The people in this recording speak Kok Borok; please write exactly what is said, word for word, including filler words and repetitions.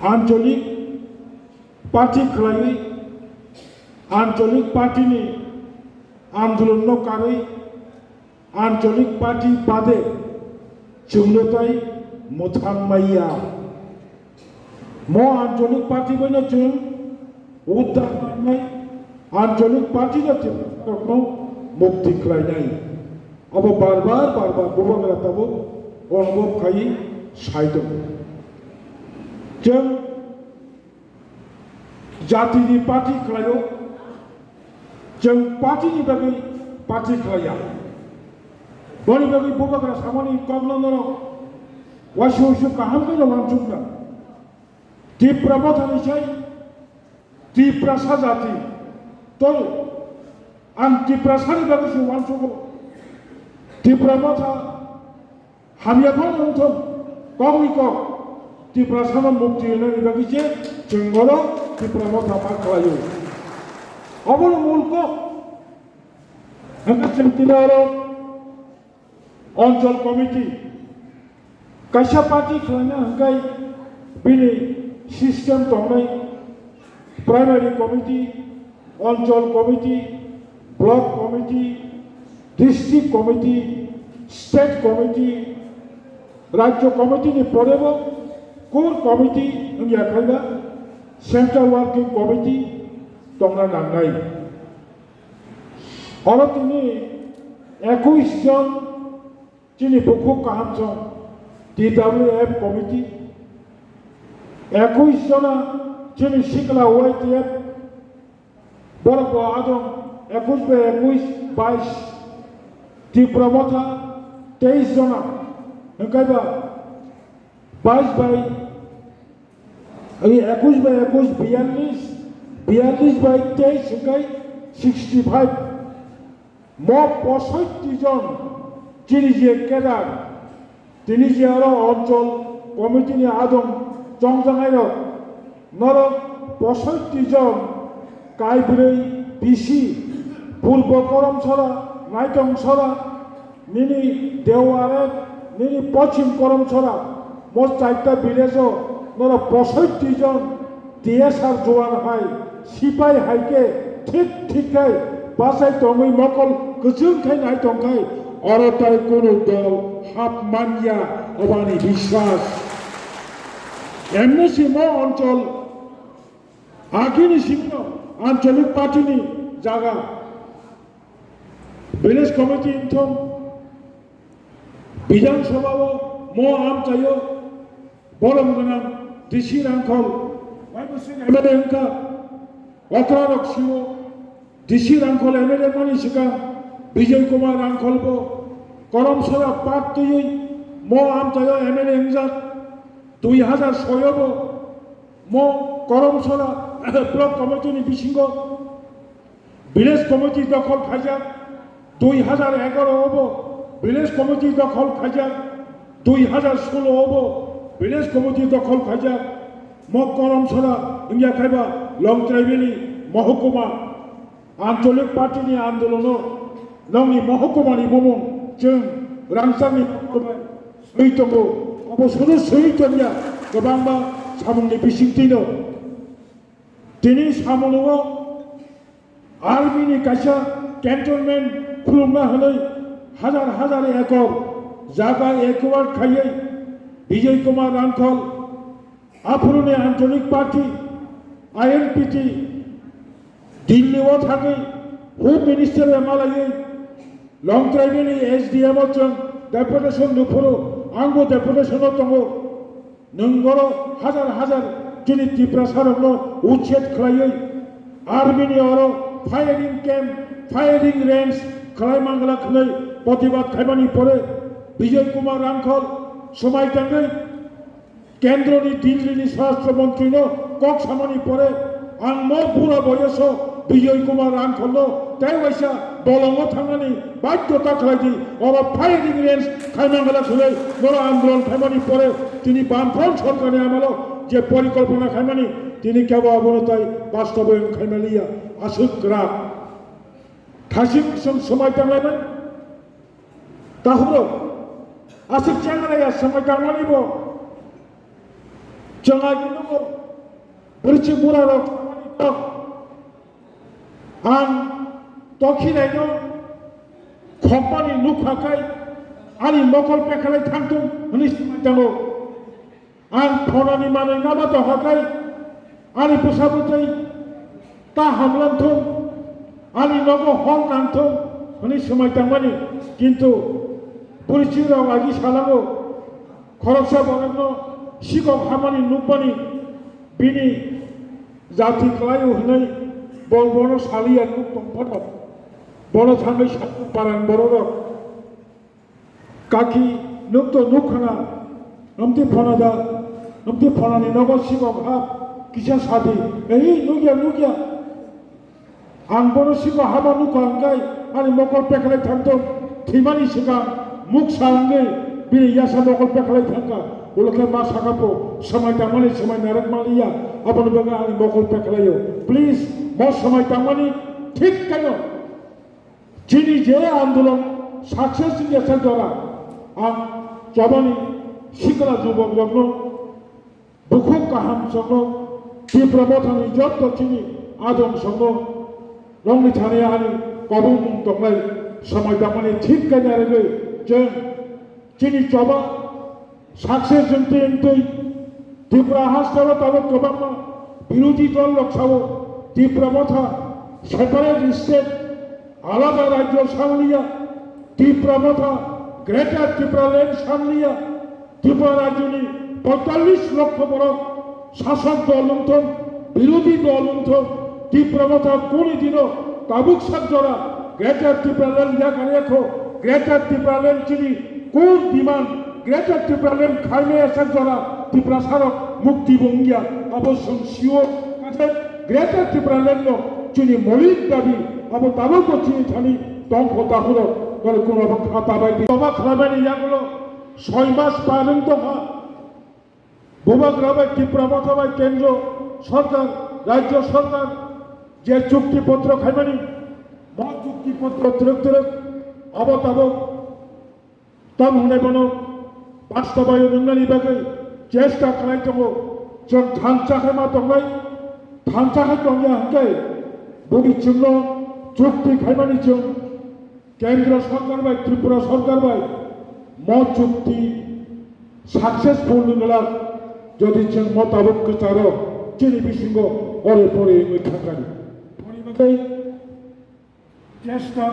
Ancholik party khlaiwi, Ancholik party ni andolon no karwi, Ancholik party bade chwngno tai mwthang maya. Mo Ancholik party bai no chwng uddar khlainai, Ancholik party no chwng mukti khlainai. Abo bar bar, bar bar bubagra tabuk onubhob khai sai tongo. Chwng jatini party khlaio, chwng party ni bagwi party khlaiya. Boni bagwi bubagra samani kokno norok wasu wasu kaham khe no wansukna. Tipra Mothani sai Tiprasa jati tol ang Tiprasani bagwi se wansugo. Tipra Motha hamya phano wngthok, kokni kok Tiprasano mukti rwnani bagwi se chwng oro Tipra Motha ma khlaio. Obono mul kok. Hwnkhe chwng tini oro Onchol committee kaisa party khlaina hwnkhe bini system tongnai, primary committee, onchol committee, block committee, district committee, state committee, rajyo committee ni porebo core committee wngya khaiba central working committee tongna nangnai. Oro tini ekush jon chini bukhuk kaham song T W F committee, ekush jona chini sikla Y T F, borok bo adong ekush bai ekush, bais, Tipra Motha teis jona, hwnkhe ba bais bai Ei ekush bai ekush, biyallis, biyallis bai teis hwnkhe sixty five. Mo posoitti jon chini je kedar, tini je oro onchol committee ni adong chongjanairok, norok posoitti jon kaibrwi bisi, Purbo Koromsora, Naitong Sora, nini Deware, nini Pochim Koromsora, mo chaita village o norok posoitti jon T S R juan hai, sipai hai khe thik thik khai bachai tongwi mokol kwchwng khai nai tong khai, oro tai kunu dol hap manya, obani biswas. M D C mo onchol agini simi no ancholik party ni jaga. Village committee wngthong, Bidhan Sabha o mo amchaio bolong gwnang D C Rangkhol, waibo chwng M L A wngkha, okra rok sio D C Rangkhol M L A mani swkang Bijoy Kumar Rangkhol bo Koromsora part twiwi mo amchaio M L A wngjak, dui hazar soi o bo mo Koromsora block committee ni bisingo Village committee dokhol khaijak, dui hazar egaroh obo village committee dokhol khaijak, dui hazar solo obo village committee dokhol khaijak. Mo Koromsora wngya khaiba Longtrai Valley mohokuma ancholik party ni andolono nongni mohokuma ni bumung chwng rangchakni swi tongo. Obo suru swi tongya kwbangma samungni bisingtwino. Tini samungo army ni kaisa cantonment khulumna hwnwi hazar hazar ekor jaga acquired khaiwi Bijoy Kumar Rangkhol, aphuruni Ancholik Party, I N P T, Delhi o thangwi Home Minister bai malaiwi Longtrai Valley S D M o chwng deputation nuphuru, angbo deputation o tongo. Nwng oro hazar hazar chini Tiprasa rokno uchet khlaiwi army ni oro firing camp, firing range khlai mangla hwnwi protibad khaimani pore Bijoy Kumar Rangkhol swmai tangwi Kendroni Delhi ni Swarashtra Montri no kok samani pore ang mo bura boyoso Bijoy Kumar Rangkhol no tei waisa bolongo thangnani badhyota khlai di, oro firing range khaimang gala khwlai, noro andolon khaimani pore tini Bamfront sorkarni amalo je porikolpona khaimani tini kebo abono tai bastobayon khaimaliya, aswk kwrak. Thasing chwng swmai tanglaimani. Tahurok, aswk chenglaiya swmai tangmani bo. Chwng agi nugo bwrwichi burarok ang tokhilaino khokmani nukha khai ani mokol pekhalai thangthung hwnwi swmai tango. Ang phonani manwi naba tokha khai ani bwsa bwtwi ta hamlangthung, ani nogo hor nangthung hwnwi swmai tangmani, kintu bwrwichirok agi salango khoroksa borokno sikok hamani nukmani bini jati kwlaio hwnwi bo bono saliya nuk tong phano bono thangwi sa parang bororok. Kaki, nuk to nuk khna, amtwi phona da, amtwi phonani nogo sikok ha, kisa sadi, ei, nukya, nukya. Ang bono sikok hama nukha hwnkhe, ani mokol pekhalai thangthung, thwimani swkang, muksa wngwi, bini yasa mokol pekhalai thangkha, ulo khe ma saka po, swmai tangmani swmai narwk manliya, aboni bagwi ani mokol pekhalaio. Please, mo swmai tangmani thik khaino. Chini je andolon success wngya sak jora, ang chobani sikla jubok rokno, bukhuk kaham songno, Tipra Mothani jotto chini adong songno, rongni thani ani kobong mung tongnai, samai tangmani thik kanya regwi chwng chini choba success wngtwi wngtwi Tripura hasteo tabuk kwbangma birodhi dol rok sao Tipra Motha separate state alada rajyo sanliya, Tipra Motha Greater Tripura Land sanliya, Tripura rajyoni poitallis lokho borok sasok dol wngthong, birodhi dol wngthong, Tipra Motha kuni dino tabuk sak jora Greater Tripura Land yakar yakho, Greater Tripura Land chini core demand, Greater Tripura Land khaimaya sak jora Tripura sarok mukti bo wngya, abo chwng sio. Greater Tripura Land no chini moulik dabi abo tabuk bo chini thani tongkho dahurok, kare kuno bo kha tabai di. Toba khlaimani yagulo soi mas parwng tongkha. Bubagra bai Tipra Motha bai Kendro Sorkar, Rajyo Sorkar je chukti potro khaimani, bo chukti potro twrwk twrwk abo tabuk tamo hwnwi bono bastabayon wngnani bagwi chesta khlai tongo. Chwng thansa khe ma tongnai, thansa khe tongya hwnkhe boni chwngno chukti khaimani chwng Kendra Sorkar bai Tripura Sorkar bai mo chukti successful wngla, jodi chwng mo tabuk kwcharo chini bisingo ore pore wngwi thangkani. Boni bagwi chesta